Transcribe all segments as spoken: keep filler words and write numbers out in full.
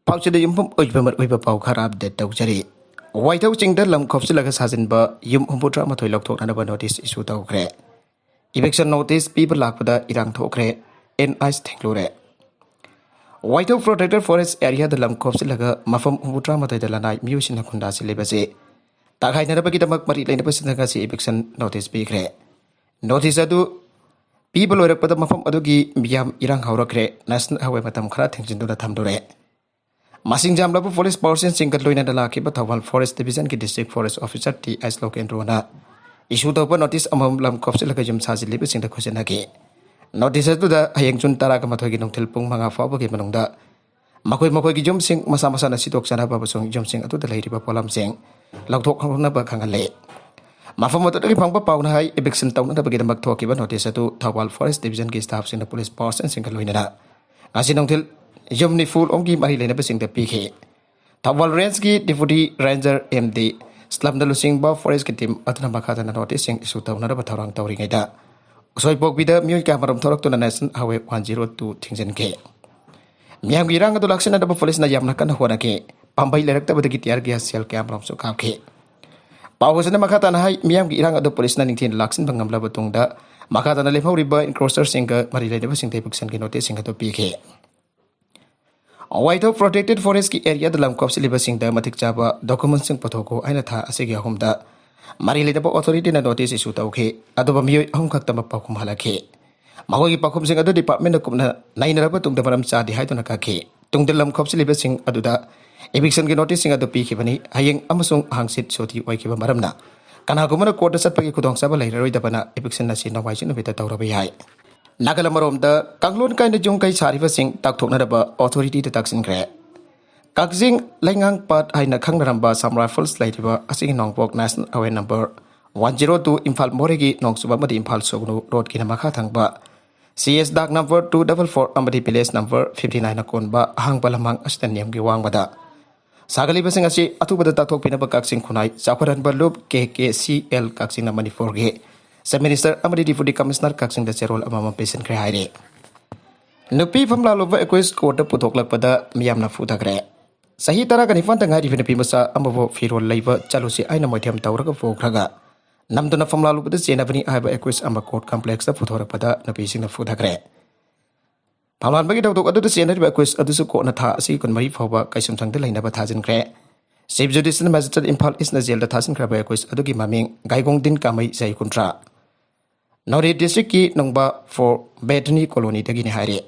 ꯄꯥꯎꯆꯦꯗ ꯌꯨꯝꯐꯝ ꯑꯣꯏꯕ ꯃꯔꯨꯑꯣꯏꯕ ꯄꯥꯎ ꯈꯔ ꯑꯞꯗꯦꯠ ꯇꯧꯖꯔꯤ꯫ ꯋꯥꯏꯊꯧ ꯆꯤꯡꯗ ꯂꯝ ꯈꯣꯞꯆꯤꯜꯂꯒ ꯁꯥꯖꯤꯟꯕ ꯌꯨꯝ ꯍꯨꯝꯐꯨꯇꯔꯥ ꯃꯥꯊꯣꯏ ꯂꯧꯊꯣꯛꯅꯅꯕ ꯅꯣꯇꯤꯁ ꯏꯁꯨ ꯇꯧꯈ꯭ꯔꯦ꯫ ꯏꯚꯤꯛꯁꯟ ꯅꯣꯇꯤꯁ ꯄꯤꯕ ꯂꯥꯛꯄꯗ ꯏꯔꯥꯡ ꯊꯣꯛꯈ꯭ꯔꯦ꯫ ꯑꯦꯟ ꯑꯥꯏꯁ ꯊꯤꯡꯂꯨꯔꯦ꯫ ꯋꯥꯏꯊꯧ ꯄ꯭ꯔꯣꯇꯦꯛꯇꯦꯗ ꯐꯣꯔꯦꯁ ꯑꯦꯔꯤꯌꯥꯗ ꯂꯝ ꯈꯣꯞꯆꯤꯜꯂꯒ ꯃꯐꯝ ꯍꯨꯝꯐꯨꯇꯔꯥ ꯃꯥꯊꯣꯏꯗ ꯂꯅꯥꯏ ꯃꯤꯑꯣꯏꯁꯤꯡꯅ ꯈꯨꯟꯗꯥꯁꯤꯜꯂꯤꯕꯁꯤ ꯇꯥꯈꯥꯏꯅꯅꯕꯒꯤꯗꯃꯛ ꯃꯔꯤ ꯂꯩꯅꯕꯁꯤꯡꯗ ꯉꯁꯤ ꯏꯚꯤꯛꯁꯟ ꯅꯣꯇꯤꯁ ꯄꯤꯈ꯭ꯔꯦ꯫ ꯅꯣꯇꯤꯁ ꯑꯗꯨ ꯄꯤꯕ ꯂꯣꯏꯔꯛꯄꯗ ꯃꯐꯝ ꯑꯗꯨꯒꯤ ꯃꯤꯌꯥꯝ ꯏꯔꯥꯡ ꯍꯧꯔꯛꯈ꯭ꯔꯦ꯫ ꯅꯦꯁꯅꯦꯜ ꯍꯥꯏꯋꯦ ꯃꯇꯝ ꯈꯔ ꯊꯤꯡꯖꯤꯟꯗꯨꯅ ꯊꯝꯂꯨꯔꯦ꯫ ꯃꯁꯤꯡ ꯌꯥꯝꯂꯕ ꯄꯨꯂꯤꯁ ꯄꯥꯔꯁꯟꯁꯤꯡꯒ ꯂꯣꯏꯅꯅ ꯂꯥꯛꯈꯤꯕ ꯊꯧꯕꯥꯜ ꯐꯣꯔꯦꯁ ꯗꯤꯕꯤꯖꯟꯒꯤ district forest officer T S ꯂꯣꯀꯦꯟꯗ꯭ꯔꯣꯅ ꯏꯁꯨ ꯇꯧꯕ ꯅꯣꯇꯤꯁ ꯑꯃꯃꯝ ꯂꯝ ꯈꯣꯞꯆꯤꯜꯂꯒ ꯌꯨꯝ ꯁꯥꯖꯤꯜꯂꯤꯕꯁꯤꯡꯗ ꯈꯨꯠꯁꯤꯟꯅꯈꯤ꯫ ꯅꯣꯇꯤꯁ ꯑꯗꯨꯗ ꯍꯌꯦꯡ ꯖꯨꯟ ꯇꯔꯥꯒ ꯃꯥꯊꯣꯏꯒꯤ ꯅꯨꯡꯊꯤꯜ ꯄꯨꯡ ꯃꯉꯥ ꯐꯥꯎꯕꯒꯤ ꯃꯅꯨꯡꯗ ꯃꯈꯣꯏ ꯃꯈꯣꯏꯒꯤ ꯌꯨꯝꯁꯤꯡ ꯃꯁꯥ ꯃꯁꯥꯅ ꯁꯤꯗꯣꯛꯆꯅꯕ ꯑꯃꯁꯨꯡ ꯌꯨꯝꯁꯤꯡ ꯑꯗꯨꯗ ꯂꯩꯔꯤꯕ ꯄꯣꯠꯂꯝꯁꯤꯡ ꯂꯧꯊꯣꯛꯍꯧꯅꯕ ꯈꯪꯍꯜꯂꯤ꯫ ꯃꯐꯝ ꯑꯗꯨꯗꯒꯤ ꯐꯪꯕ ꯄꯥꯎꯅ ꯍꯥꯏ, ꯏꯚꯤꯛꯁꯟ ꯇꯧꯅꯅꯕꯒꯤꯗꯃꯛ ꯊꯣꯛꯈꯤꯕ ꯅꯣꯇꯤꯁ ꯑꯗꯨ ꯊꯧꯕꯥꯜ ꯐꯣꯔꯦꯁ ꯗꯤꯕꯤꯖꯟꯒꯤ ꯁ꯭ꯇꯥꯐꯁꯤꯡꯅ ꯄꯨꯂꯤꯁ ꯄꯥꯔꯁꯟꯁꯤꯡꯒ ꯂꯣꯏꯅꯅ ꯉꯁꯤ ꯅꯨꯡꯊꯤꯜ ꯌꯨꯝ ꯅꯤꯐꯨ ꯂꯣꯝꯒꯤ ꯃꯔꯤ ꯂꯩꯅꯕꯁꯤꯡꯗ ꯄꯤꯈꯤ꯫ ꯊꯧꯕꯥꯜ ꯔꯦꯟꯖꯀꯤ ꯗꯤꯄꯨꯇꯤ ꯔꯦꯟꯖꯔ ꯑꯦꯝ ꯗꯤ ꯁ꯭ꯂꯝꯗ ꯂꯨꯆꯤꯡꯕ ꯐꯣꯔꯦꯁꯀꯤ ꯇꯤꯝ ꯑꯗꯨꯅ ꯃꯈꯥ ꯇꯥꯅ ꯅꯣꯇꯤꯁꯁꯤꯡ ꯏꯁꯨ ꯇꯧꯅꯅꯕ ꯊꯧꯔꯥꯡ ꯇꯧꯔꯤꯉꯩꯗ, ꯎꯁꯣꯏꯄꯣꯛꯄꯤꯗ ꯃꯤꯑꯣꯏ ꯀꯌꯥꯃꯔꯨꯝ ꯊꯣꯛꯂꯛꯇꯨꯅ national highway one zero two ꯊꯤꯡꯖꯤꯟꯈꯤ꯫ ꯃꯤꯌꯥꯝꯒꯤ ꯏꯔꯥꯡ ꯑꯗꯨ ꯂꯥꯛꯁꯤꯟꯅꯅꯕ ꯄꯨꯂꯤꯁꯅ ꯌꯥꯝꯅ ꯀꯟꯅ ꯍꯣꯠꯅꯈꯤ꯫ ꯄꯥꯝꯕꯩ ꯂꯩꯔꯛꯇꯕꯗꯒꯤ ꯇꯤꯌꯔ ꯒ꯭ꯌꯥꯁ ꯁꯦꯜ ꯀꯌꯥꯃꯔꯨꯝꯁꯨ ꯀꯥꯞꯈꯤ꯫ ꯄꯥꯎ ꯑꯁꯤꯅ ꯃꯈꯥ ꯇꯥꯅ ꯍꯥꯏ, ꯃꯤꯌꯥꯝꯒꯤ ꯏꯔꯥꯡ ꯑꯗꯨ ꯄꯨꯂꯤꯁꯅ ꯅꯤꯡꯊꯤꯅ ꯂꯥꯛꯁꯤꯟꯕ ꯉꯝꯂꯕ ꯇꯨꯡꯗ ꯃꯈꯥ ꯇꯥꯅ ꯂꯦꯝꯍꯧꯔꯤꯕ ꯏꯟꯀ꯭ꯔꯣꯆꯔꯁꯤꯡꯒ ꯃꯔꯤ ꯂꯩꯅꯕꯁꯤꯡꯗ ꯏꯚꯤꯛꯁꯟꯒꯤ ꯅꯣꯇꯤꯁꯁꯤꯡ ꯑꯗꯨ ꯄꯤꯈꯤ꯫ ꯋꯥꯏꯊꯧ ꯄ꯭ꯔꯣꯇꯦꯛꯇꯦꯗ ꯐꯣꯔꯦꯁꯀꯤ ꯑꯦꯔꯤꯌꯥꯗ ꯂꯝ ꯀꯣꯞꯁꯤꯜꯂꯤꯕꯁꯤꯡꯗ ꯃꯇꯤꯛ ꯆꯥꯕ ꯗꯣꯀꯨꯃꯦꯟꯁꯤꯡ ꯄꯨꯊꯣꯛꯎ ꯍꯥꯏꯅ ꯊꯥ ꯑꯁꯤꯒꯤ ꯑꯍꯨꯝꯗ ꯃꯔꯤ ꯂꯩꯅꯕ ꯑꯣꯊꯣꯔꯤꯇꯤꯅ ꯅꯣꯇꯤꯁ ꯏꯁꯨ ꯇꯧꯈꯤ꯫ ꯑꯗꯨꯕꯨ ꯃꯤꯑꯣꯏ ꯑꯍꯨꯝ ꯈꯛꯇꯃꯛ ꯄꯥꯎꯈꯨꯝ ꯍꯜꯂꯛꯈꯤ꯫ ꯃꯈꯣꯏꯒꯤ ꯄꯥꯎꯈꯨꯝꯁꯤꯡ ꯑꯗꯨ ꯗꯤꯄꯥꯔꯠꯃꯦꯟꯅ ꯀꯨꯞꯅ ꯅꯩꯅꯔꯕ ꯇꯨꯡꯗ ꯃꯔꯝ ꯆꯥꯗꯦ ꯍꯥꯏꯗꯨꯅ ꯀꯛꯈꯤ꯫ ꯇꯨꯡꯗ ꯂꯝ ꯈꯣꯞꯆꯤꯜꯂꯤꯕꯁꯤꯡ ꯑꯗꯨꯗ ꯏꯚꯤꯛꯁꯟꯒꯤ ꯅꯣꯇꯤꯁꯁꯤꯡ ꯑꯗꯨ ꯄꯤꯈꯤꯕꯅꯤ꯫ ꯍꯌꯦꯡ ꯑꯃꯁꯨꯡ ꯍꯥꯡꯆꯤꯠ ꯁꯨꯇꯤ ꯑꯣꯏꯈꯤꯕ ꯃꯔꯝꯅ ꯀꯅꯥꯒꯨꯝꯕꯅ ꯀꯣꯔꯠꯇ ꯆꯠꯄꯒꯤ ꯈꯨꯗꯣꯡꯆꯥꯕ ꯂꯩꯔꯔꯣꯏꯗꯕꯅ ꯏꯚꯤꯛꯁꯟ ꯑꯁꯤ ꯅꯣꯡꯃꯥꯏꯖꯤꯡ ꯅꯨꯃꯤꯠꯇ ꯇꯧꯔꯕ ꯌꯥꯏ꯫ ꯅꯥꯒꯜ ꯑꯃꯔꯣꯝꯗ ꯀꯥꯡꯂꯣꯟ ꯀꯥꯏꯅ ꯌꯨꯝ ꯀꯩ ꯁꯥꯔꯤꯕꯁꯤꯡ ꯇꯥꯛꯊꯣꯛꯅꯅꯕ ꯑꯣꯊꯣꯔꯤꯇꯤꯗ ꯇꯥꯛꯁꯤꯟꯈ꯭ꯔꯦ꯫ ꯀꯛꯆꯤꯡ ꯂꯩꯉꯥꯡ ꯄꯥꯠ ꯍꯥꯏꯅ ꯈꯪꯅꯔꯝꯕ ꯁꯝ ꯔꯥꯏꯐꯜꯁ ꯂꯩꯔꯤꯕ ꯑꯁꯤꯒꯤ ꯅꯣꯡꯄꯣꯛ national highway number one zero two Imphal ꯃꯣꯔꯦꯒꯤ ꯅꯣꯡꯆꯨꯞ ꯑꯃꯗꯤ ꯏꯝꯐꯥꯜ ꯁꯨꯒꯅꯨ ꯔꯣꯗꯀꯤꯅ ꯃꯈꯥ ꯊꯪꯕ ꯁꯤ ꯑꯦꯁ ꯗꯥꯛ ꯅꯝꯕꯔ ꯇꯨ ꯗꯕꯜ ꯐꯣꯔ ꯑꯃꯗꯤ ꯚꯤꯂꯦꯖ ꯅꯝꯕꯔ ꯐꯤꯐꯇꯤ ꯅꯥꯏꯟꯅ ꯀꯣꯟꯕ ꯑꯍꯥꯡꯕ ꯂꯝꯍꯥꯡ ꯑꯁꯤꯗ ꯅꯤꯌꯝꯒꯤ ꯋꯥꯡꯃꯗ ꯁꯥꯒꯠꯂꯤꯕꯁꯤꯡ ꯑꯁꯤ ꯑꯊꯨꯕꯗ ꯇꯥꯊꯣꯛꯄꯤꯅꯕ ꯀꯛꯆꯤꯡ ꯈꯨꯟꯅꯥꯏ ꯆꯥꯎꯈꯠꯍꯟꯕ ꯂꯨꯞ ꯀꯦ ꯀꯦ ꯁꯤ ꯑꯦꯜ ꯀꯛꯆꯤꯡꯅ ꯃꯅꯤꯄꯨꯔꯒꯤ ꯆꯤꯐ ꯃꯤꯅꯤꯁꯇꯔ ꯑꯃꯗꯤ ꯗꯤꯄꯨꯇꯤ ꯀꯃꯤꯁꯅꯔ ꯀꯛꯆꯤꯡꯗ ꯆꯦꯔꯣꯜ ꯑꯃꯃꯝ ꯄꯤꯁꯤꯟꯈ꯭ꯔꯦ ꯍꯥꯏꯔꯤ꯫ ꯅꯨꯄꯤ ꯐꯝꯂꯥꯂꯨꯕ ꯑꯦꯀ꯭ꯋꯤꯁ ꯀꯣꯔꯠꯇ ꯄꯨꯊꯣꯛꯂꯛꯄꯗ ꯃꯤꯌꯥꯝꯅ ꯐꯨꯊꯈ꯭ꯔꯦ꯫ ꯆꯍꯤ ꯇꯔꯥꯒ ꯅꯤꯄꯥꯟꯗ ꯉꯥꯏꯔꯤꯕ ꯅꯨꯄꯤ ꯃꯆꯥ ꯑꯃꯕꯨ ꯐꯤꯔꯣꯜ ꯂꯩꯕ ꯆꯠꯂꯨꯁꯤ ꯍꯥꯏꯅ ꯃꯣꯏꯊꯦꯝ ꯇꯧꯔꯒ ꯄꯨꯈ꯭ꯔꯒ ꯅꯝꯗꯨꯅ ꯐꯝꯂꯥꯂꯨꯕꯗ ꯆꯦꯟꯅꯕꯅꯤ ꯍꯥꯏꯕ ꯑꯦꯀ꯭ꯋꯤꯁ ꯑꯃ ꯀꯣꯔꯠ ꯀꯝꯄ꯭ꯂꯦꯛꯁꯇ ꯄꯨꯊꯣꯔꯛꯄꯗ ꯅꯨꯄꯤꯁꯤꯡꯅ ꯐꯨꯊꯈ꯭ꯔꯦ꯫ ꯐꯝꯂꯥꯟꯕꯒꯤ ꯊꯧꯗꯣꯛ ꯑꯗꯨꯗ ꯆꯦꯟꯅꯔꯤꯕ ꯑꯦꯀ꯭ꯋꯤꯁ ꯑꯗꯨꯁꯨ ꯀꯣꯔꯠꯅ ꯊꯥ ꯑꯁꯤꯒꯤ ꯀꯨꯟꯃꯔꯤ ꯐꯥꯎꯕ ꯀꯩꯁꯨꯝꯁꯪꯗ ꯂꯩꯅꯕ ꯊꯥꯖꯤꯟꯈ꯭ꯔꯦ꯫ ꯆꯤꯐ ꯖꯨꯗꯤꯁꯤꯌꯦꯜ ꯃꯦꯖꯤꯁꯇ꯭ꯔꯦꯠ ꯏꯝꯐꯥꯜ ꯏꯁꯅ ꯖꯦꯜꯗ ꯊꯥꯖꯤꯟꯈ꯭ꯔꯕ ꯑꯦꯀ꯭ꯋꯤꯁ ꯑꯗꯨꯒꯤ ꯃꯃꯤꯡ ꯒꯥꯏꯒꯣꯡꯗꯤꯟ ꯀꯥꯃꯩ, ꯆꯍꯤ ꯀꯨꯟꯊ꯭ꯔꯥ, ꯅꯣꯅꯦ ꯗꯤꯁꯇ꯭ꯔꯤꯛꯀꯤ ꯅꯨꯡꯕꯥ ꯐꯣꯔ ꯕꯦꯇꯅꯤ ꯀꯣꯂꯣꯅꯤꯗꯒꯤꯅꯤ ꯍꯥꯏꯔꯤ꯫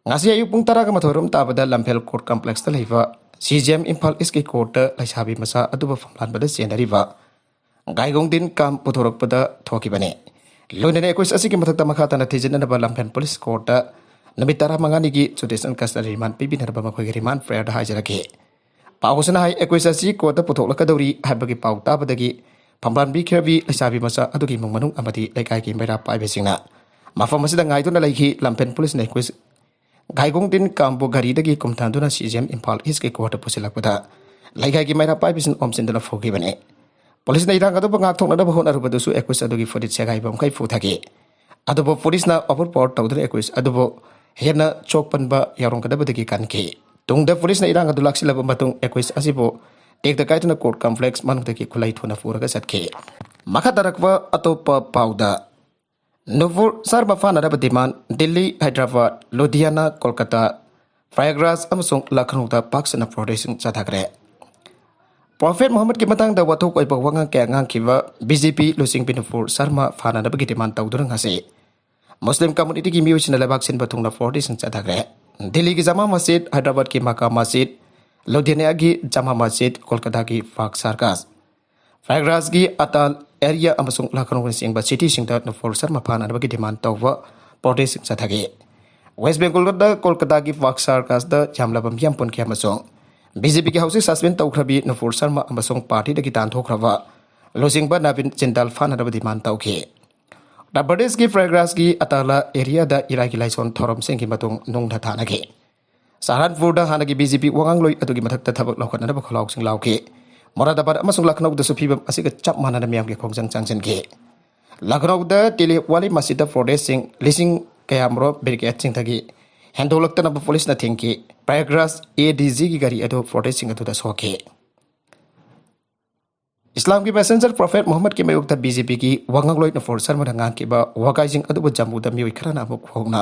ꯉꯁꯤ ꯑꯌꯨꯛ ꯄꯨꯡ ꯇꯔꯥꯒ ꯃꯥꯊꯣꯏ ꯔꯣꯝ ꯇꯥꯕꯗ ꯂꯝꯐꯦꯜ ꯀꯣꯔꯠ ꯀꯝꯄ꯭ꯂꯦꯛꯁꯇ ꯂꯩꯕ ꯁꯤ ꯖꯤ ꯑꯦꯝ ꯏꯝꯐꯥꯜ ꯏꯁꯀꯤ ꯀꯣꯔꯠꯇ ꯂꯩꯁꯥꯕꯤ ꯃꯆꯥ ꯑꯗꯨꯕꯨ ꯐꯝꯂꯥꯟꯕꯗ ꯆꯦꯟꯅꯔꯤꯕ ꯒꯥꯏꯒꯣꯡꯗꯤꯟ ꯀꯥꯝ ꯄꯨꯊꯣꯔꯛꯄꯗ ꯊꯣꯛꯈꯤꯕꯅꯤ꯫ ꯂꯣꯏꯅꯅ ꯑꯦꯀ꯭ꯋꯤꯁ ꯑꯁꯤꯒꯤ ꯃꯊꯛꯇ ꯃꯈꯥ ꯇꯥꯅ ꯊꯤꯖꯤꯟꯅꯅꯕ ꯂꯝꯐꯦꯜ ꯄꯨꯂꯤꯁ ꯀꯣꯔꯠꯇ ꯅꯨꯃꯤꯠ ꯇꯔꯥꯃꯉꯥꯅꯤꯒꯤ ꯖꯨꯗꯤꯁꯤꯌꯦꯜ ꯀꯁꯇꯗꯤ ꯔꯤꯃꯥꯟ ꯄꯤꯕꯤꯅꯅꯕ ꯃꯈꯣꯏꯒꯤ ꯔꯤꯃꯥꯟ ꯄ꯭ꯔꯦꯌꯔꯗ ꯍꯥꯏꯖꯔꯛꯈꯤ꯫ ꯄꯥꯎꯁꯤꯅ ꯍꯥꯏ, ꯑꯦꯀ꯭ꯋꯤꯁ ꯑꯁꯤ ꯀꯣꯔꯠꯇ ꯄꯨꯊꯣꯛꯂꯛꯀꯗꯧꯔꯤ ꯍꯥꯏꯕꯒꯤ ꯄꯥꯎ ꯇꯥꯕꯗꯒꯤ ꯐꯝꯕꯥꯟꯕꯤꯈ꯭ꯔꯕꯤ ꯂꯩꯁꯥꯕꯤ ꯃꯆꯥ ꯑꯗꯨꯒꯤ ꯏꯃꯨꯡ ꯃꯅꯨꯡ ꯑꯃꯗꯤ ꯂꯩꯀꯥꯏꯒꯤ ꯃꯩꯔꯥ ꯄꯥꯏꯕꯁꯤꯡꯅ ꯃꯐꯝ ꯑꯁꯤꯗ ꯉꯥꯏꯗꯨꯅ ꯂꯩꯈꯤ꯫ ꯂꯝꯐꯦꯜ ꯄꯨꯂꯤꯁꯅ ꯑꯦꯀ꯭ꯋꯤꯁ ꯒꯥꯏꯒꯣꯡꯗꯤꯟ ꯀꯥꯝꯕꯨ ꯒꯥꯔꯤꯗꯒꯤ ꯀꯨꯝꯊꯗꯨꯅ ꯁꯤ ꯖꯤ ꯑꯦꯝ ꯏꯝꯐꯥꯜ ꯏꯁꯀꯤ ꯀꯣꯔꯠꯇ ꯄꯨꯁꯤꯜꯂꯛꯄꯗ ꯂꯩꯀꯥꯏꯒꯤ ꯃꯩꯔꯥ ꯄꯥꯏꯕꯁꯤꯡ ꯑꯣꯝꯁꯤꯟꯗꯨꯅ ꯐꯨꯈꯤꯕꯅꯤ꯫ ꯄꯨꯂꯤꯁꯅ ꯏꯔꯥꯡ ꯑꯗꯨꯕꯨ ꯉꯥꯛꯊꯣꯛꯅꯅꯕ ꯍꯣꯠꯅꯔꯨꯕꯗꯁꯨ ꯑꯦꯀ꯭ꯋꯤꯁ ꯑꯗꯨꯒꯤ ꯐꯨꯔꯤꯠ ꯁꯦꯒꯥꯏꯕ ꯃꯈꯩ ꯐꯨꯊꯈꯤ꯫ ꯑꯗꯨꯕꯨ ꯄꯨꯂꯤꯁꯅ ꯑꯣꯚꯔ ꯄꯥꯋꯔ ꯇꯧꯗꯨꯅ ꯑꯦꯀ꯭ꯋꯤꯁ ꯑꯗꯨꯕꯨ ꯍꯦꯟꯅ ꯆꯣꯛꯄꯟꯕ ꯌꯥꯎꯔꯝꯒꯗꯕꯗꯒꯤ ꯀꯟꯈꯤ꯫ ꯇꯨꯡꯗ ꯄꯨꯂꯤꯁꯅ ꯏꯔꯥꯡ ꯑꯗꯨ ꯂꯥꯛꯁꯤꯜꯂꯕ ꯃꯇꯨꯡ ꯑꯦꯀ꯭ꯋꯤꯁ ꯑꯁꯤꯕꯨ ꯇꯦꯛꯇ ꯀꯥꯏꯗꯅ ꯀꯣꯔꯠ ꯀꯝꯄ꯭ꯂꯦꯛꯁ ꯃꯅꯨꯡꯗꯒꯤ ꯈꯨꯠꯂꯥꯏ ꯊꯨꯅ ꯄꯨꯔꯒ ꯆꯠꯈꯤ꯫ ꯃꯈꯥ ꯇꯥꯔꯛꯄ ꯑꯇꯣꯞꯄ ꯄꯥꯎꯗ, ꯅꯨꯄꯨꯔ ꯁꯔꯃ ꯐꯥꯅꯅꯕ ꯗꯤꯃꯥꯟ, ꯗꯤꯜꯂꯤ, ꯍꯥꯏꯗ꯭ꯔꯕꯥꯗ, ꯂꯨꯙꯤꯌꯥꯅꯥ, ꯀꯣꯜꯀꯇꯥ, ꯄ꯭ꯔꯌꯥꯒ꯭ꯔꯥꯖ ꯑꯃꯁꯨꯡ ꯂꯈꯅꯧꯗ ꯄꯥꯛ ꯁꯟꯅ ꯄ꯭ꯔꯣꯇꯦꯁꯁꯤꯡ ꯆꯠꯊꯈ꯭ꯔꯦ꯫ ꯄ꯭ꯔꯣꯐꯦꯠ ꯃꯨꯍꯝꯃꯗꯀꯤ ꯃꯇꯥꯡꯗ ꯋꯥꯊꯣꯛ ꯑꯣꯏꯕ ꯋꯥꯉꯥꯡ ꯀꯌꯥ ꯉꯥꯡꯈꯤꯕ ꯕꯤ ꯖꯦ ꯄꯤ ꯂꯨꯆꯤꯡꯕꯤ ꯅꯨꯄꯨꯔ ꯁꯔꯃ ꯐꯥꯅꯅꯕꯒꯤ ꯗꯤꯃꯥꯟ ꯇꯧꯗꯨꯅ ꯉꯁꯤ ꯃꯨꯁꯂꯤꯝ ꯀꯝꯃꯨꯅꯤꯇꯤꯒꯤ ꯃꯤꯑꯣꯏꯁꯤꯡꯅ ꯂꯩꯕꯥꯛ ꯁꯤꯟꯕ ꯊꯨꯡꯅ ꯄ꯭ꯔꯣꯇꯦꯁꯁꯤꯡ ꯆꯠꯊꯈ꯭ꯔꯦ꯫ ꯗꯤꯜꯂꯤꯒꯤ ꯖꯃꯥ ꯃꯁꯖꯤꯗ, ꯍꯥꯏꯗ꯭ꯔꯕꯥꯗꯀꯤ ꯃꯀꯥ ꯃꯁꯖꯤꯗ, ꯂꯨꯙꯤꯌꯥꯅꯥꯒꯤ ꯖꯃꯥ ꯃꯁꯖꯤꯗ, ꯀꯣꯜꯀꯇꯥꯒꯤ ꯄꯥꯛ ꯁꯔꯀꯥꯔ, ꯄ꯭ꯔꯌꯥꯒ꯭ꯔꯥꯖꯀꯤ ꯑꯇꯥꯜ ꯑꯦꯔꯤꯌꯥ ꯑꯃꯁꯨꯡ ꯂꯈꯅꯧꯅꯆꯤꯡꯕ ꯁꯤꯇꯤꯁꯤꯡꯗ ꯅꯨꯄꯨꯔ ꯁꯔꯃ ꯐꯥꯅꯅꯕꯒꯤ ꯗꯤꯃꯥꯟ ꯇꯧꯕ ꯄ꯭ꯔꯣꯇꯦꯁꯁꯤꯡ ꯆꯠꯊꯈꯤ꯫ ꯋꯦꯁ ꯕꯦꯡꯒꯣꯜꯗ ꯀꯣꯜꯀꯇꯥꯒꯤ ꯄꯥꯛ ꯁꯔꯀꯥꯁꯇ ꯌꯥꯝꯂꯕ ꯃꯤꯌꯥꯝ ꯄꯨꯟꯈꯤ ꯑꯃꯁꯨꯡ ꯕꯤ ꯖꯦ ꯄꯤꯒꯤ ꯍꯧꯖꯤꯛ ꯁꯁꯄꯦꯟ ꯇꯧꯈ꯭ꯔꯕꯤ ꯅꯨꯄꯨꯔ ꯁꯔꯃ ꯑꯃꯁꯨꯡ ꯄꯥꯔꯇꯤꯗꯒꯤ ꯇꯥꯟꯊꯣꯛꯈ꯭ꯔꯕ ꯂꯨꯆꯤꯡꯕ ꯅꯕꯤꯟ ꯖꯤꯟꯗꯥꯜ ꯐꯥꯅꯅꯕ ꯗꯤꯃꯥꯟ ꯇꯧꯈꯤ꯫ ꯎꯠꯇꯔ ꯄ꯭ꯔꯗꯦꯁꯀꯤ ꯄ꯭ꯔꯌꯥꯒ꯭ꯔꯥꯖꯀꯤ ꯑꯇꯥꯂꯥ ꯑꯦꯔꯤꯌꯥꯗ ꯏꯔꯥꯏꯒꯤ ꯂꯥꯏꯁꯣꯟ ꯊꯧꯔꯝ ꯆꯦꯟꯈꯤ ꯃꯇꯨꯡ ꯅꯨꯡꯗ ꯊꯥꯅꯈꯤ꯫ ꯁꯍꯥꯔꯥꯟꯄꯨꯔꯗ ꯍꯥꯟꯅꯒꯤ ꯕꯤ ꯖꯦ ꯄꯤ ꯋꯥꯉꯥꯡꯂꯣꯏ ꯑꯗꯨꯒꯤ ꯃꯊꯛꯇ ꯊꯕꯛ ꯂꯧꯈꯠꯅꯅꯕ ꯈꯣꯜꯂꯥꯎꯁꯤꯡ ꯂꯥꯎꯈꯤ꯫ ꯃꯣꯔꯥꯗꯥꯕꯥꯗ ꯑꯃꯁꯨꯡ ꯂꯈꯅꯧꯗꯁꯨ ꯐꯤꯕꯝ ꯑꯁꯤꯒ ꯆꯞ ꯃꯥꯟꯅꯅ ꯃꯤꯌꯥꯝꯒꯤ ꯈꯣꯡꯖꯪ ꯆꯪꯁꯤꯟꯈꯤ꯫ ꯂꯈꯅꯧꯗ ꯇꯤꯂꯤ ꯋꯥꯂꯤ ꯃꯁꯖꯤꯗ ꯄ꯭ꯔꯣꯇꯦꯁꯁꯤꯡ ꯂꯤꯁꯤꯡ ꯀꯌꯥꯃꯔꯨꯝ ꯕꯦꯔꯤꯀꯦꯗꯁꯤꯡꯗꯒꯤ ꯍꯦꯟꯗꯣꯛꯂꯛꯇꯅꯕ ꯄꯨꯂꯤꯁꯅ ꯊꯤꯡꯈꯤ꯫ ꯄ꯭ꯔꯌꯥꯒ꯭ꯔꯥꯖ ꯑꯦ ꯗꯤ ꯖꯤꯒꯤ ꯒꯥꯔꯤ ꯑꯗꯨ ꯐꯣꯔꯇꯤꯁꯤꯡ ꯑꯗꯨꯗ ꯁꯣꯛꯈꯤ꯫ ꯏꯁꯂꯥꯝꯒꯤ ꯃꯦꯁꯦꯟꯖꯔ ꯄ꯭ꯔꯣꯐꯦꯠ ꯃꯨꯍꯝꯃꯗꯀꯤ ꯃꯥꯌꯣꯛꯇ ꯕꯤ ꯖꯦ ꯄꯤꯒꯤ ꯋꯥꯉꯥꯡꯂꯣꯏ ꯅꯨꯄꯨꯔ ꯁꯔꯃꯅ ꯉꯥꯡꯈꯤꯕ ꯋꯥꯀꯥꯏꯁꯤꯡ ꯑꯗꯨꯕꯨ ꯖꯝꯃꯨꯗ ꯃꯤꯑꯣꯏ ꯈꯔꯅ ꯑꯃꯨꯛ ꯍꯧꯅ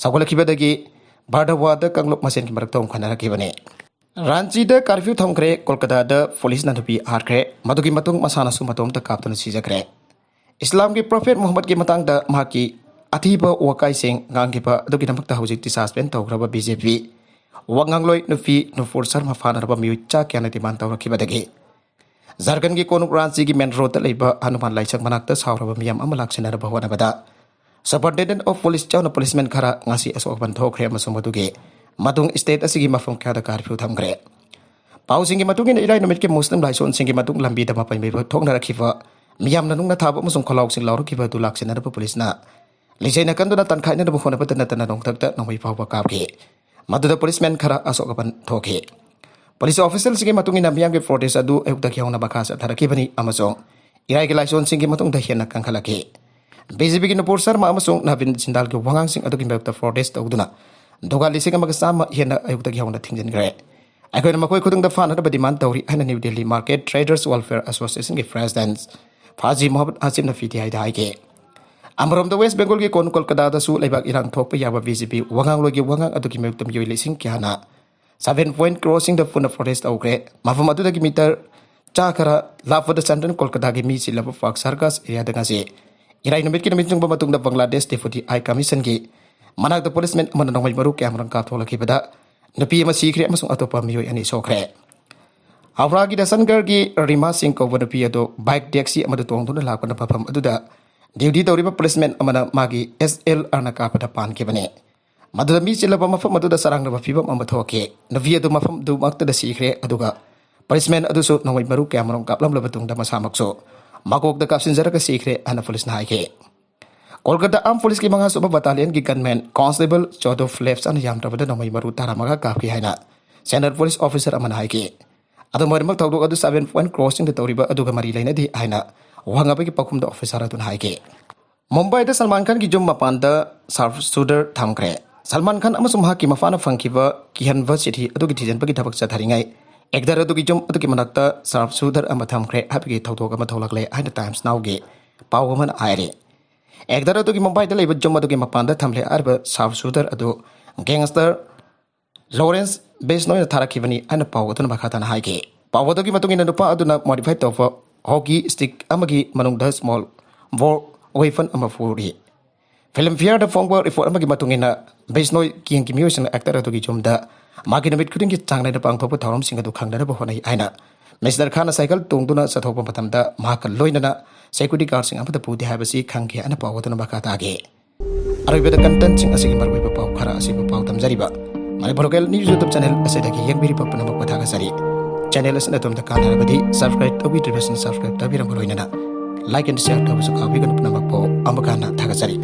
ꯁꯧꯒꯠꯂꯛꯈꯤꯕꯗꯒꯤ ꯕꯥꯔꯗꯋꯥꯗ ꯀꯥꯡꯂꯨꯞ ꯃꯁꯦꯟꯒꯤ ꯃꯔꯛꯇ ꯑꯃꯨꯛ ꯈꯟꯅꯔꯛꯈꯤꯕꯅꯤ꯫ ꯔꯥꯟꯆꯤꯗ ꯀꯥꯔꯐ꯭ꯌꯨ ꯊꯝꯈ꯭ꯔꯦ꯫ ꯀꯣꯜꯀꯇꯥꯗ ꯄꯨꯂꯤꯁꯅ ꯅꯨꯄꯤ ꯍꯥꯠꯈ꯭ꯔꯦ꯫ ꯃꯗꯨꯒꯤ ꯃꯇꯨꯡ ꯃꯁꯥꯅꯁꯨ ꯃꯇꯣꯝꯇ ꯀꯥꯞꯇꯨꯅ ꯁꯤꯖꯈ꯭ꯔꯦ꯫ ꯏꯁꯂꯥꯝꯒꯤ ꯄ꯭ꯔꯣꯐꯦꯠ ꯃꯨꯍꯝꯃꯗꯀꯤ ꯃꯇꯥꯡꯗ ꯃꯍꯥꯛꯀꯤ ꯑꯊꯤꯕ ꯋꯥꯀꯥꯏꯁꯤꯡ ꯉꯥꯡꯈꯤꯕ ꯑꯗꯨꯒꯤꯗꯃꯛꯇ ꯍꯧꯖꯤꯛꯇꯤ ꯁꯁꯄꯦꯟ ꯇꯧꯈ꯭ꯔꯕ ꯕꯤ ꯖꯦ ꯄꯤ ꯋꯥꯉꯥꯡꯂꯣꯏ ꯅꯨꯄꯤ ꯅꯨꯄꯨꯔ ꯁꯔꯃ ꯐꯥꯅꯅꯕ ꯃꯤꯑꯣꯏ ꯆꯥ ꯀꯌꯥꯅ ꯗꯤꯃꯥꯟ ꯇꯧꯔꯛꯈꯤꯕꯗꯒꯤ ꯖꯥꯔꯈꯟꯒꯤ ꯀꯣꯅꯨꯡ ꯔꯥꯟꯆꯤꯒꯤ ꯃꯦꯟ ꯔꯣꯗꯇ ꯂꯩꯕ ꯍꯅꯨꯃꯥꯟ ꯂꯥꯏꯁꯪ ꯃꯅꯥꯛꯇ ꯁꯥꯎꯔꯕ ꯃꯤꯌꯥꯝ ꯑꯃ ꯂꯥꯛꯁꯤꯟꯅꯅꯕ ꯍꯣꯠꯅꯕꯗ ꯁꯨꯄꯔꯤꯟꯇꯦꯟꯗꯦꯟꯠ ꯑꯣꯐ ꯄꯨꯂꯤꯁ ꯌꯥꯎꯅ ꯄꯨꯂꯤꯁꯃꯦꯟ ꯈꯔ ꯉꯁꯤ ꯑꯁꯣꯛ ꯑꯄꯟ ꯊꯣꯛꯈ꯭ꯔꯦ ꯑꯃꯁꯨꯡ ꯃꯗꯨꯒꯤ ꯃꯇꯨꯡ ꯁ꯭ꯇꯦꯠ ꯑꯁꯤꯒꯤ ꯃꯐꯝ ꯀꯌꯥꯗ ꯀꯥꯔꯐ꯭ꯌꯨ ꯊꯝꯈ꯭ꯔꯦ꯫ ꯄꯥꯎꯁꯤꯡꯒꯤ ꯃꯇꯨꯡ ꯏꯟꯅ ꯏꯔꯥꯏ ꯅꯨꯃꯤꯠꯀꯤ ꯃꯨꯁꯂꯤꯝ ꯂꯥꯏꯁꯣꯟꯁꯤꯡꯒꯤ ꯃꯇꯨꯡ ꯂꯝꯕꯤꯗ ꯃꯄꯩ ꯃꯩꯕ ꯊꯣꯛꯅꯔꯛꯈꯤꯕ ꯃꯤꯌꯥꯝꯅ ꯅꯨꯡꯅ ꯊꯥꯕ ꯑꯃꯁꯨꯡ ꯈꯣꯜꯂꯥꯎꯁꯤꯡ ꯂꯥꯎꯔꯛꯈꯤꯕ ꯑꯗꯨ ꯂꯥꯛꯁꯤꯟꯅꯅꯕ ꯄꯨꯂꯤꯁꯅ ꯂꯤꯆꯩꯅ ꯀꯟꯗꯨꯅ ꯇꯟꯈꯥꯏꯅꯅꯕ ꯍꯣꯠꯅꯕꯗ ꯅꯠꯇꯅ ꯅꯣꯡꯊꯛꯇ ꯅꯣꯡꯃꯩ ꯐꯥꯎꯕ ꯀꯥꯞꯈꯤ꯫ ꯃꯗꯨꯗ ꯄꯨꯂꯤꯁꯃꯦꯟ ꯈꯔ ꯑꯁꯣꯛ ꯑꯄꯟ ꯊꯣꯛꯈꯤ꯫ ꯄꯨꯂꯤꯁ ꯑꯣꯐꯤꯁꯤꯌꯦꯜꯁꯤꯡꯒꯤ ꯃꯇꯨꯡ ꯏꯟꯅ ꯃꯤꯌꯥꯝꯒꯤ ꯄ꯭ꯔꯣꯇꯦꯁ ꯑꯗꯨ ꯑꯌꯨꯛꯇꯒꯤ ꯍꯧꯅ ꯃꯈꯥ ꯆꯠꯊꯔꯛꯈꯤꯕꯅꯤ ꯑꯃꯁꯨꯡ ꯏꯔꯥꯏꯒꯤ ꯂꯥꯏꯁꯣꯟꯁꯤꯡꯒꯤ ꯃꯇꯨꯡꯗ ꯍꯦꯟꯅ ꯀꯟꯈꯠꯂꯛꯈꯤ꯫ ꯕꯤ ꯖꯦ ꯄꯤꯒꯤ ꯅꯨꯄꯨꯔ ꯁꯔꯃ ꯑꯃꯁꯨꯡ ꯅꯕꯤꯟ ꯖꯤꯟꯗꯥꯜꯒꯤ ꯋꯥꯉꯥꯡꯁꯤꯡ ꯑꯗꯨꯒꯤ ꯃꯥꯌꯣꯛꯇ ꯄ꯭ꯔꯣꯇꯦꯁ ꯇꯧꯗꯨꯅ ꯗꯨꯀꯥꯟ ꯂꯤꯁꯤꯡ ꯑꯃꯒ ꯆꯥꯝꯃ ꯍꯦꯟꯅ ꯑꯌꯨꯛꯇꯒꯤ ꯍꯧꯅ ꯊꯤꯡꯖꯤꯟꯈ꯭ꯔꯦ꯫ ꯑꯩꯈꯣꯏꯅ ꯃꯈꯣꯏ ꯈꯨꯗꯤꯡꯗ ꯐꯥꯅꯅꯕ ꯗꯤꯃꯥꯟ ꯇꯧꯔꯤ ꯍꯥꯏꯅ new Delhi market traders welfare ꯑꯦꯁꯣꯁꯤꯌꯦꯁꯟꯒꯤ ꯄ꯭ꯔꯦꯁꯤꯗꯦꯟꯠ ꯐꯥꯖꯤ ꯃꯣꯍꯝꯃꯗ ꯍꯥꯁꯤꯝꯅ ꯄꯤ ꯇꯤ ꯑꯥꯏꯗ ꯍꯥꯏꯈꯤ꯫ ꯑꯃꯔꯣꯝꯗ ꯋꯦꯁ ꯕꯦꯡꯒꯣꯜꯒꯤ ꯀꯣꯅꯨꯡ ꯀꯣꯜꯀꯇꯥꯗꯁꯨ ꯂꯩꯕꯥꯛ ꯏꯔꯥꯡ ꯊꯣꯛꯄ ꯌꯥꯕ ꯕꯤ ꯖꯦ ꯄꯤ ꯋꯥꯉꯥꯡꯂꯣꯏꯒꯤ ꯋꯥꯉꯥꯡ ꯑꯗꯨꯒꯤ ꯃꯥꯌꯣꯛꯇ ꯃꯤꯑꯣꯏ ꯂꯤꯁꯤꯡ ꯀꯌꯥꯅ ꯁꯚꯦꯟ ꯄꯣꯏꯟꯠ ꯀ꯭ꯔꯣꯁꯤꯡꯗ ꯄꯨꯟꯅ ꯄ꯭ꯔꯣꯇꯦꯁ ꯇꯧꯈ꯭ꯔꯦ꯫ ꯃꯐꯝ ꯑꯗꯨꯗꯒꯤ ꯃꯤꯇꯔ ꯆꯥ ꯈꯔ ꯂꯥꯞꯄꯗ ꯆꯟꯗ꯭ꯔꯟ ꯀꯣꯜꯀꯇꯥꯒꯤ ꯃꯤ ꯆꯤꯜꯂꯕ ꯄꯥꯛ ꯁꯔꯀꯁ ꯑꯦꯔꯤꯌꯥꯗ ꯉꯁꯤ ꯏꯔꯥꯏ ꯅꯨꯃꯤꯠꯀꯤ ꯅꯨꯃꯤꯠ ꯆꯨꯡꯕ ꯃꯇꯨꯡꯗ ꯕꯪꯒ꯭ꯂꯥꯗꯦꯁ ꯗꯦꯄꯨꯇꯤ ꯍꯥꯏ ꯀꯃꯤꯁꯟꯒꯤ ꯃꯅꯥꯛꯇ ꯄꯨꯂꯤꯁꯃꯦꯟ ꯑꯃꯅ ꯅꯣꯡꯃꯩ ꯃꯔꯨ ꯀꯌꯥꯃꯔꯨꯝ ꯀꯥꯞꯊꯣꯛꯂꯛꯈꯤꯕꯗ ꯅꯨꯄꯤ ꯑꯃ ꯁꯤꯈ꯭ꯔꯦ ꯑꯃꯁꯨꯡ ꯑꯇꯣꯞꯄ ꯃꯤꯑꯣꯏ ꯑꯅꯤ ꯁꯣꯛꯈ꯭ꯔꯦ꯫ ꯍꯧꯔꯥꯒꯤ ꯗꯁꯟꯒꯔꯒꯤ ꯔꯤꯃꯥ ꯁꯤꯡ ꯀꯧꯕ ꯅꯨꯄꯤ ꯑꯗꯨ ꯕꯥꯏꯛ ꯇꯦꯛꯁꯤ ꯑꯃꯗ ꯇꯣꯡꯗꯨꯅ ꯂꯥꯛꯄꯅ ꯃꯐꯝ ꯑꯗꯨꯗ ꯗ꯭ꯌꯨꯇꯤ ꯇꯧꯔꯤꯕ ꯄꯨꯂꯤꯁꯃꯦꯟ ꯑꯃꯅ ꯃꯥꯒꯤ ꯑꯦꯁ ꯑꯦꯜ ꯑꯥꯔꯅ ꯀꯥꯞꯄꯗ ꯄꯥꯟꯈꯤꯕꯅꯤ꯫ ꯃꯗꯨꯗ ꯃꯤ ꯆꯤꯜꯂꯕ ꯃꯐꯝ ꯑꯗꯨꯗ ꯆꯔꯥꯡꯅꯕ ꯐꯤꯚꯝ ꯑꯃ ꯊꯣꯛꯈꯤ꯫ ꯅꯨꯄꯤ ꯑꯗꯨ ꯃꯐꯝꯗꯨꯃꯛꯇꯗ ꯁꯤꯈ꯭ꯔꯦ, ꯑꯗꯨꯒ ꯄꯨꯂꯤꯁꯃꯦꯟ ꯑꯗꯨꯁꯨ ꯅꯣꯡꯃꯩ ꯃꯔꯨ ꯀꯌꯥꯃꯔꯨꯝ ꯀꯥꯞꯂꯝꯂꯕ ꯇꯨꯡꯗ ꯃꯁꯥꯃꯛꯁꯨ ꯃꯀꯣꯛꯇ ꯀꯥꯞꯁꯤꯟꯖꯔꯒ ꯁꯤꯈ꯭ꯔꯦ ꯍꯥꯏꯅ ꯄꯨꯂꯤꯁꯅ ꯍꯥꯏꯈꯤ꯫ ꯀꯣꯜꯀꯇꯥ ꯑꯥꯔꯝ ꯄꯨꯂꯤꯁꯀꯤ ꯃꯉꯥꯁꯨꯕ ꯕꯠꯇꯥꯂꯤꯌꯟꯒꯤ ꯒꯟꯃꯦꯟ ꯀꯣꯟꯁꯇꯦꯕꯜ ꯖꯣꯗꯣꯐ ꯂꯦꯞꯁꯅ ꯌꯥꯝꯗ꯭ꯔꯕꯗ ꯅꯣꯡꯃꯩ ꯃꯔꯨ ꯇꯔꯥꯃꯉꯥ ꯀꯥꯞꯈꯤ ꯍꯥꯏꯅ ꯁꯦꯟꯇ꯭ꯔꯦꯜ ꯄꯨꯂꯤꯁ ꯑꯣꯐꯤꯁꯥꯔ ꯑꯃꯅ ꯍꯥꯏꯈꯤ꯫ ꯑꯗꯨꯝ ꯑꯣꯏꯅꯃꯛ, ꯊꯧꯗꯣꯛ ꯑꯗꯨ ꯁꯚꯦꯟ ꯄꯣꯏꯟꯠ ꯀ꯭ꯔꯣꯁꯤꯡꯗ ꯇꯧꯔꯤꯕ ꯑꯗꯨꯒ ꯃꯔꯤ ꯂꯩꯅꯗꯦ ꯍꯥꯏꯅ ꯋꯥ ꯉꯥꯡꯕꯒꯤ ꯄꯥꯎꯈꯨꯝꯗ ꯑꯣꯐꯤꯁꯥꯔ ꯑꯗꯨꯅ ꯍꯥꯏꯈꯤ꯫ ꯃꯨꯝꯕꯥꯏꯗ ꯁꯜꯃꯥꯟ ꯈꯥꯟꯒꯤ ꯌꯨꯝ ꯃꯄꯥꯟꯗ ꯁꯥꯔꯞ ꯁꯨꯇꯔ ꯊꯝꯈ꯭ꯔꯦ꯫ ꯁꯜꯃꯥꯟ ꯈꯥꯟ ꯑꯃꯁꯨꯡ ꯃꯍꯥꯛꯀꯤ ꯃꯄꯥꯅ ꯐꯪꯈꯤꯕ ꯀꯤꯍꯟꯕ ꯆꯤꯊꯤ ꯑꯗꯨꯒꯤ ꯊꯤꯖꯤꯟꯕꯒꯤ ꯊꯕꯛ ꯆꯠꯊꯔꯤꯉꯩ, ꯑꯦꯛꯇꯔ ꯑꯗꯨꯒꯤ ꯌꯨꯝ ꯑꯗꯨꯒꯤ ꯃꯅꯥꯛꯇ ꯁꯥꯔꯞ ꯁꯨꯇꯔ ꯑꯃ ꯊꯝꯈ꯭ꯔꯦ ꯍꯥꯏꯕꯒꯤ ꯊꯧꯗꯣꯛ ꯑꯃ ꯊꯣꯛꯂꯛꯂꯦ ꯍꯥꯏꯅ ꯇꯥꯏꯝꯁ ꯅꯥꯎꯒꯤ ꯄꯥꯎ ꯑꯃꯅ ꯍꯥꯏꯔꯤ꯫ ꯑꯦꯛꯇꯔ ꯑꯗꯨꯒꯤ ꯃꯨꯝꯕꯥꯏꯗ ꯂꯩꯕ ꯌꯨꯝ ꯑꯗꯨꯒꯤ ꯃꯄꯥꯟꯗ ꯊꯝꯂꯦ ꯍꯥꯏꯔꯤꯕ ꯁꯥꯔꯞ ꯁꯨꯇꯔ ꯑꯗꯨ ꯒꯦꯡꯁꯇꯔ ꯂꯣꯔꯦꯟꯁ ꯕꯤꯁꯅꯣꯏꯅ ꯊꯥꯔꯛꯈꯤꯕꯅꯤ ꯍꯥꯏꯅ ꯄꯥꯎ ꯑꯗꯨꯅ ꯃꯈꯥ ꯇꯥꯅ ꯍꯥꯏꯈꯤ꯫ ꯄꯥꯎ ꯑꯗꯨꯒꯤ ꯃꯇꯨꯡ ꯏꯟꯅ, ꯅꯨꯄꯥ ꯑꯗꯨꯅ ꯃꯣꯗꯤꯐꯥꯏ ꯇꯧꯕ ꯍꯣꯀꯤ ꯁ꯭ꯇꯤꯛ ꯑꯃꯒꯤ ꯃꯅꯨꯡꯗ ꯁ꯭ꯃꯣꯜ ꯕꯣꯔ ꯋꯦꯄꯟ ꯑꯃ ꯄꯨꯔꯤ꯫ ꯐꯤꯜꯝ ꯐꯤꯌꯔꯗ ꯐꯣꯡꯕ ꯔꯤꯄꯣꯔꯠ ꯑꯃꯒꯤ ꯃꯇꯨꯡ ꯏꯟꯅ, ꯕꯤꯁꯅꯣꯏ ꯀꯦꯡꯒꯤ ꯃꯤꯑꯣꯏꯁꯤꯡꯅ ꯑꯦꯛꯇꯔ ꯑꯗꯨꯒꯤ ꯌꯨꯝꯗ ꯃꯥꯒꯤ ꯅꯨꯃꯤꯠ ꯈꯨꯗꯤꯡꯒꯤ ꯆꯥꯡ ꯅꯥꯏꯅ ꯄꯥꯡꯊꯣꯛꯄ ꯊꯧꯔꯝꯁꯤꯡ ꯑꯗꯨ ꯈꯪꯅꯅꯕ ꯍꯣꯠꯅꯩ ꯍꯥꯏꯅ ꯃꯤꯁꯇꯔ ꯈꯥꯟꯅ ꯁꯥꯏꯀꯜ ꯇꯣꯡꯗꯨꯅ ꯆꯠꯊꯣꯛꯄ ꯃꯇꯝꯗ ꯃꯍꯥꯛꯀ ꯂꯣꯏꯅꯅ ꯁꯦꯀ꯭ꯌꯨꯔꯤꯇꯤ ꯒꯥꯔꯗꯁꯤꯡ ꯑꯃꯠꯇ ꯄꯨꯗꯦ ꯍꯥꯏꯕꯁꯤ ꯈꯪꯈꯤ ꯍꯥꯏꯅ ꯄꯥꯎ ꯑꯗꯨꯅ ꯃꯈꯥ ꯇꯥꯈꯤ꯫ ꯑꯔꯣꯏꯕꯗ ꯀꯟꯇꯦꯟꯠꯁꯤꯡ ꯑꯁꯤꯒꯤ ꯃꯔꯨꯑꯣꯏꯕ ꯄꯥꯎ ꯈꯔ ꯑꯁꯤꯕꯨ ꯄꯥꯎ ꯇꯝꯖꯔꯤꯕ Manipur local news YouTube channel ꯑꯁꯤꯗꯒꯤ ꯌꯦꯡꯕꯤꯔꯤꯕ ꯄꯨꯝꯅꯃꯛꯄꯨ ꯊꯥꯒꯠꯆꯔꯤ꯫ ꯆꯦꯅꯦꯜ ꯑꯁꯤꯅ ꯑꯗꯣꯝꯗ ꯀꯥꯟꯅꯔꯕꯗꯤ ꯁꯕꯁꯀ꯭ꯔꯥꯏꯕ ꯇꯧꯕꯤꯗ꯭ꯔꯤꯕꯁꯤꯡ ꯁꯕꯁꯀ꯭ꯔꯥꯏꯕ ꯇꯧꯕꯤꯔꯝꯕ ꯂꯣꯏꯅꯅ ꯂꯥꯏꯛ ꯑꯦꯟ ꯁꯤꯌꯔ ꯇꯧꯕꯁꯨ ꯀꯥꯎꯕꯤꯒꯅꯨ꯫ ꯄꯨꯝꯅꯃꯛꯄꯨ ꯑꯃꯨꯛ ꯍꯟꯅ ꯊꯥꯒꯠꯆꯔꯤ꯫